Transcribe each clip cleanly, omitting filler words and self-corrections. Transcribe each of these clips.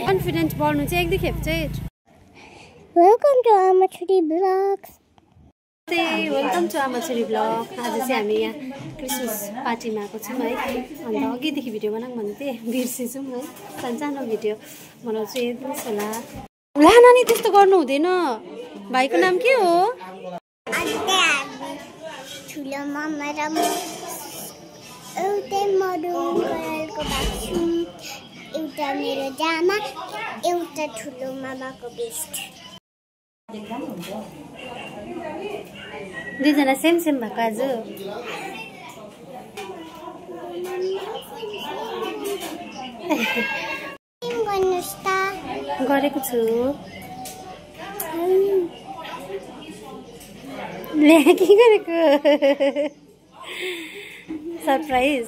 Confident बढ्नु चाहिँ एक दुई खेप चाहिँ welcome to Amachhori blogs. Welcome to Amachhori blog. आज चाहिँ हामी यहाँ क्रिसमस पार्टीमा आएको छौँ है। अन्त अघिदेखि भिडियो बनाऊँ भन्दै थिएँ, बिर्सेछौँ है। सानो भिडियो बनाउँछु हेर्नुहोस् होला। ला नानी त्यस्तो गर्नु हुँदैन। भाइको नाम के हो? ठुलो मम्मा र म एउटै मरुन कलरको भएको छु, एउटा मेरो जामा, एउटा ठुलो मामाको बेस्ट। दुईजना सेम सेम भएको आज। गर्नुहोस् त। गरेको छु। ले के गरेको? सरप्राइज।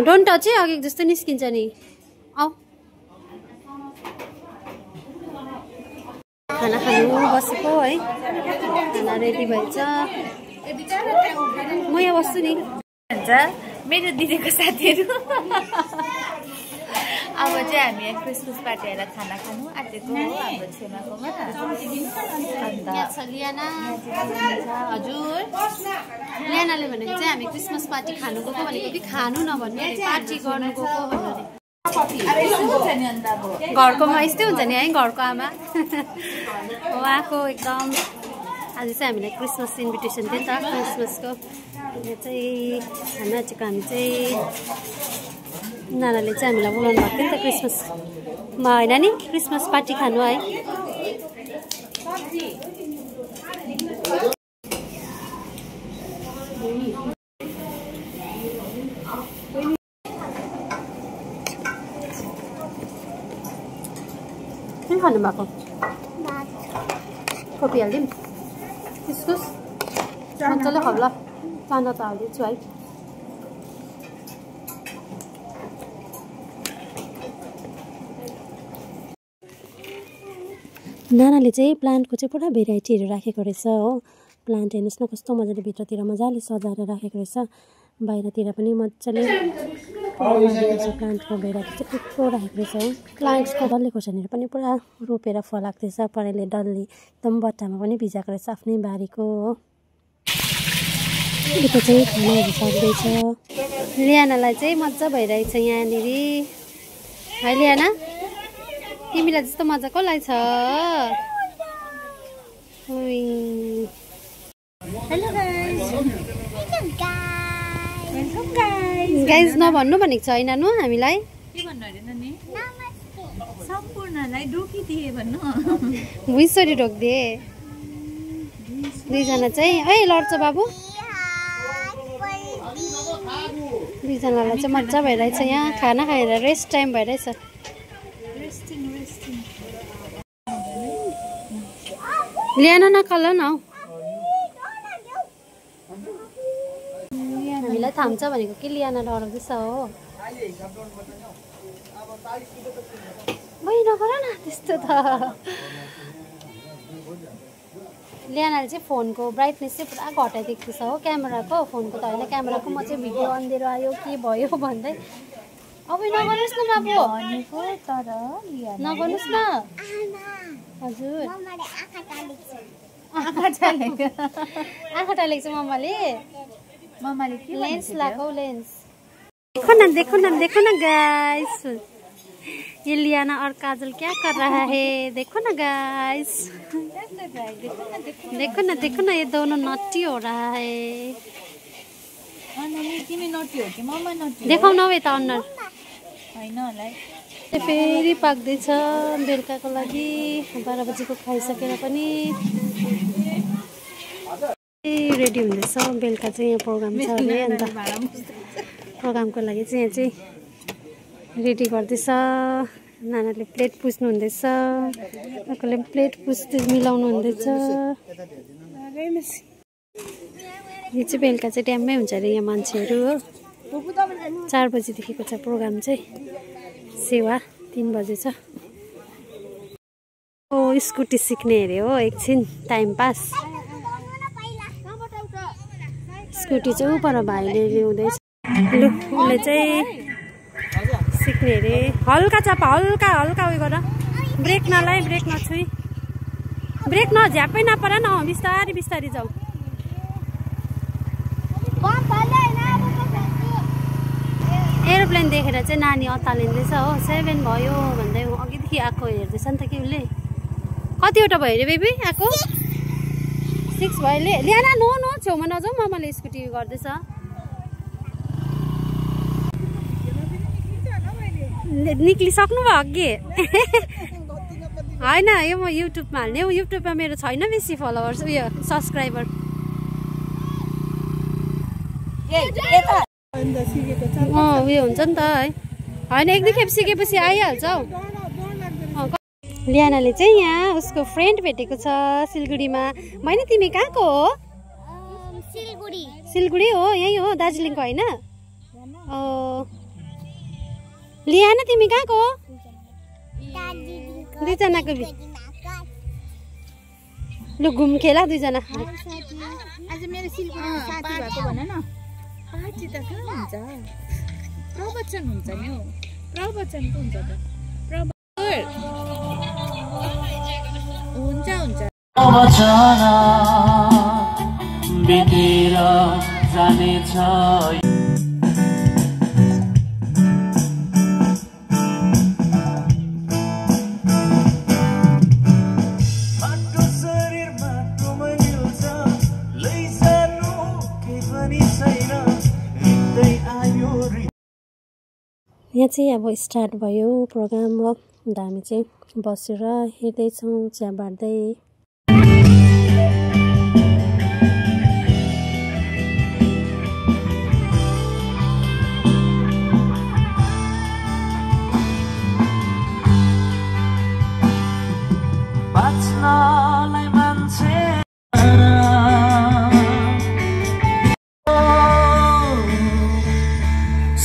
डोन्ट टच है, अघि जस्तो निस्किन्छ नि। आऊ खाना खानु बसेको है। खाना रेडी भएछ। म यहाँ बस्छु नि। मेरो दिदीको साथीहरू अब चाहिँ हामी क्रिसमस पार्टी आएर खाना खानु आँटेको हो हाम्रो छेमाकोमा। अन्त लियाना हजुर लियानाले भनेको चाहिँ हामी क्रिसमस पार्टी खानु गएको भनेको कि खानु नभन्ने पार्टी गर्नु गएको भन्ने। घरकोमा यस्तै हुन्छ नि है, घरको आमा। उहाँको एकदम आज चाहिँ हामीलाई क्रिसमस इन्भिटेसन थियो नि त क्रिसमसको। यहाँ चाहिँ खाना आँटेको हामी चाहिँ नानाले चाहिँ हामीलाई बोलाउनु भएको थियो नि त क्रिसमसमा होइन नि, क्रिसमस पार्टी खानु है। के खानु भएको? कोपी हालिदिउँ, इस्कुस मजाले खाऊ ल। चाना त हालिदिन्छु है। नानाले चाहिँ प्लान्टको चाहिँ पुरा भेराइटीहरू राखेको रहेछ हो। प्लान्ट हेर्नुहोस् न कस्तो मजाले भित्रतिर मजाले सजाएर राखेको रहेछ। बाहिरतिर पनि मजाले प्लान्टको भेराइटी चाहिँ थुप्रो राखेको रहेछ हो। प्लान्ट्सको डल्ले खोर्सानीहरू पनि पुरा रोपेर फलाएको रहेछ। परेले डल्ले एकदम बट्टामा पनि भिजाएको रहेछ आफ्नै बारीको हो। यता चाहिँ खानाहरू सक्दैछ। लियानालाई चाहिँ मजा भइरहेछ यहाँनिर है। लियाना तिमीलाई जस्तो मजा कसलाई छ? हेलो गाइज नभन्नु भनेको छ होइन नु हामीलाई। के भन्नु अरे नि? सम्पूर्णलाई ढोकिदिए भन्नु। भुइँसरी ढोकिदिए। दुईजना चाहिँ है लड्छ बाबु। दुईजनालाई चाहिँ मजा भइरहेछ यहाँ। खाना खाएर रेस्ट टाइम भइरहेछ। ल्यान नखल न हौ। हामीलाई थाम्छ भनेको कि लियाना डराउँदैछ हो। नगर न त्यस्तो त। लियानाले चाहिँ फोनको ब्राइटनेस चाहिँ पुरा घटाइदिएको छ हो क्यामेराको। फोनको त होइन क्यामेराको। म चाहिँ भिडियो अँधेरो आयो के भयो भन्दै। अब नगर्नुहोस् न बाबु, नगर्नुहोस् न। हजुर आँखा टालेको छ मम्माले। लेन्स लगाऊ लेन्स। देखो न गाइस, ये लियाना और काजल क्या कर रहा है? देखो ना गाइस, देखो ना ये दोनों नॉटी हो रहा है। देखाउ न यता अनुहार। फेरि पाक्दैछ बेलुकाको लागि। 12 बजीको खाइसकेर पनि रेडी हुँदैछ। बेलुका चाहिँ यहाँ प्रोग्राम छ अरे। अन्त प्रोग्रामको लागि चाहिँ यहाँ चाहिँ रेडी गर्दैछ। नानाले प्लेट पुस्नु हुँदैछ, अर्कोले प्लेट पुस्दै मिलाउनु हुँदैछ। यो चाहिँ बेलुका चाहिँ टाइममै हुन्छ अरे यहाँ मान्छेहरू हो। 4 बजीदेखिको छ प्रोग्राम चाहिँ। सेवा 3 बजे छ। स्कुटी सिक्ने अरे हो एकछिन टाइम पास स्कुटी चाहिँ ऊ पर भाइले ल्याउँदैछ लु उसले चाहिँ सिक्ने अरे हल्का चाप हल्का हल्का उयो गर ब्रेक नलाइ ब्रेक नछुई ब्रेक नझ्यापै नपर न बिस्तारी बिस्तारी जाऊ एरोप्लेन देखेर चाहिँ नानी अत्तालिँदैछ हो 7 भयो भन्दै अघिदेखि आएको हेर्दैछ नि त कि उसले कतिवटा भयो अरे बेबी आएको 6 भयो ल्याना नो नो छेउमा नजाऊ मामाले स्कुटी गर्दैछ निक्लिसक्नु भयो अघि होइन यो म युट्युबमा हाल्ने युट्युबमा मेरो छैन बेसी फलोवर्स उयो सब्सक्राइबर उयो हुन्छ नि त है होइन एक दुई खेप सिकेपछि आइहाल्छ हौ लियानाले चाहिँ यहाँ उसको फ्रेन्ड भेटेको छ सिलगढीमा मैले तिमी कहाँको हो सिलगढी हो यही हो दार्जिलिङको होइन लियाना तिमी कहाँको हो दुईजनाको लु घुम खेला दुईजना आज मेरो सिलगढीमा साथी भएको भन न पार्टी त कहाँ हुन्छ प्रवचन हुन्छ नि हौ प्रवचन पो हुन्छ त हुन्छ हुन्छ बितेर जानेछ यहाँ चाहिँ अब स्टार्ट भयो प्रोग्राम हो अन्त हामी चाहिँ बसेर हेर्दैछौँ चिया बाँड्दै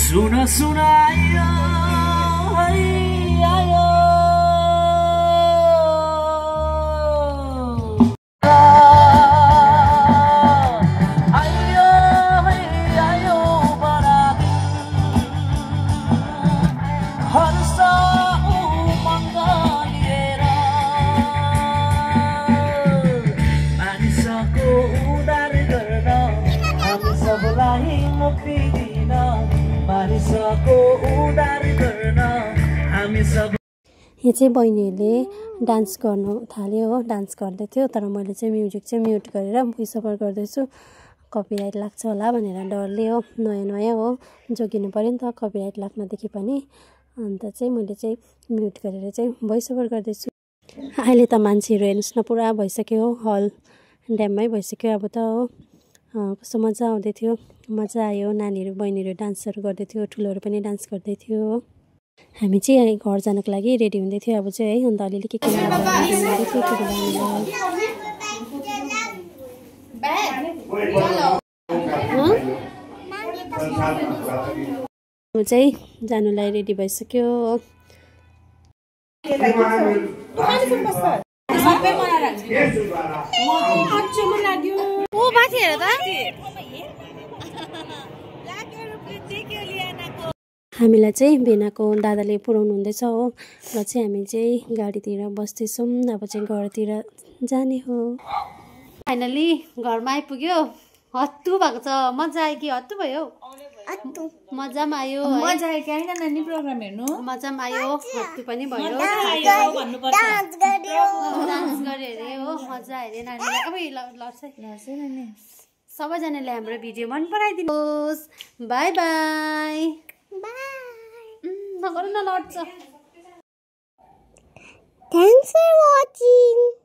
सुना सुना आयो आयो आयो आयो बरादी हर्ष उमङ्ग लिएर मानिसको उद्धार गर्न हामी सबलाई मुक्ति दिन यहाँ चाहिँ बहिनीहरूले डान्स गर्नु थाल्यो हो डान्स गर्दै थियो तर मैले चाहिँ म्युजिक चाहिँ म्युट गरेर भोइस ओभर गर्दैछु कपिराइट लाग्छ होला भनेर डरले हो नयाँ नयाँ हो जोगिनु पऱ्यो नि त कपिराइट लाग्नदेखि पनि अन्त चाहिँ मैले चाहिँ म्युट गरेर चाहिँ भोइस ओभर गर्दैछु अहिले त मान्छेहरू हेर्नुहोस् न पुरा भइसक्यो हल ड्याममै भइसक्यो अब त हो कस्तो मजा आउँदै थियो मजा आयो नानीहरू बहिनीहरू डान्सहरू गर्दै थियो ठुलोहरू पनि डान्स गर्दै थियो हामी चाहिँ घर जानको लागि रेडी हुँदै थियो अब चाहिँ है अन्त अलिअलि के चाहिँ जानुलाई रेडी भइसक्यो माथि हेर त हामीलाई चाहिँ भेनाको दादाले पुर्याउनु हुँदैछ हो र चाहिँ हामी चाहिँ गाडीतिर बस्दैछौँ अब चाहिँ घरतिर जाने हो फाइनली घरमा आइपुग्यो हत्तु भएको छ मजा आयो कि हत्तु भयो मजामा आयो मजा आयो क्या नानी प्रोग्राम हेर्नु मजामा आयो हत्तु पनि भयो डान्स गर्यो अरे हो मजा आयो नानीलाई अब लड्छ नानी सबैजनाले हाम्रो भिडियो मन पराइदिनुहोस् बाई बाई नगर न लड्छ Thanks for watching.